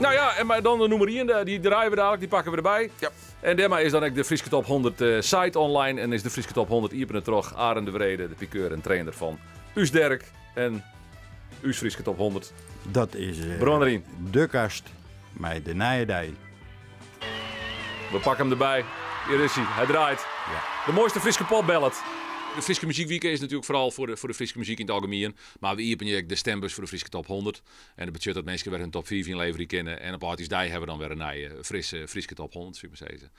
Nou ja, en maar dan de nûmer 1, dy draaie we dadelijk, dy pakke we derby. Ja. En dêrmei is dan ek de Fryske Top 100 site online en is de Fryske Top 100 iepene troch Arend de Wrede, de pikeur en trainer fan Us Derk en Us Fryske Top 100. Dat is Brân deryn. De kast mei de nije dei. We pakke him derby. Hjir is hy. Hy draait. Ja. De moaiste Fryske popballad. De Fryske Muzykwike is natuerlik foaral foar de Fryske muzyk yn it algemien. Mar we iepenje ek de stembus foar de Fryske Top 100. En dat betsjut dat minsken wer hun top 5 ynleverje kinne. En op âldjiersdei hawwe we dan wer in nije, frisse Fryske Top 100, soe ik mar sizze.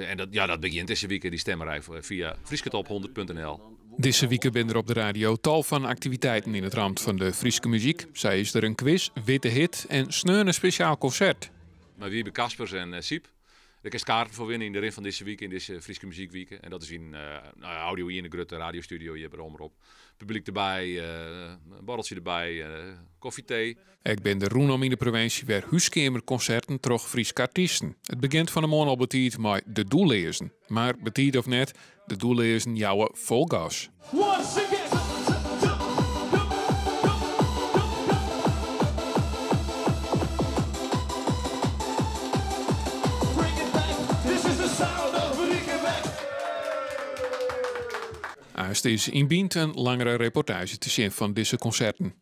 En dat, ja, dat begjint dizze wike, dy stemmerij fia frysketop100.nl. Dizze wike binne der op de radio tal fan aktiviteiten yn it ramt fan de Fryske muzyk. Sa is der in kwis, Witte Hit en sneon in spesjaal konsert. Mei Wiebe Kaspers en Syb. Dêr kinst kaarten foar winne yn de rin fan dizze wike, yn dizze Fryske Muzykwike. En dat is yn Audio ien, de grutte radiostudio hjir by de Omrop. Publyk derby, in borreltsje derby, kofje, tee. Ek binne der rûnom yn de provinsje wer húskeamerkonserten troch Fryske artysten. It begjint fan 'e moarn al betiid mei de Doelleazen. Mar betiid of net, de Doelleazen jouwe fol gas. Aanst is yn Bynt in langere reportaazje te sjen fan dizze konserten.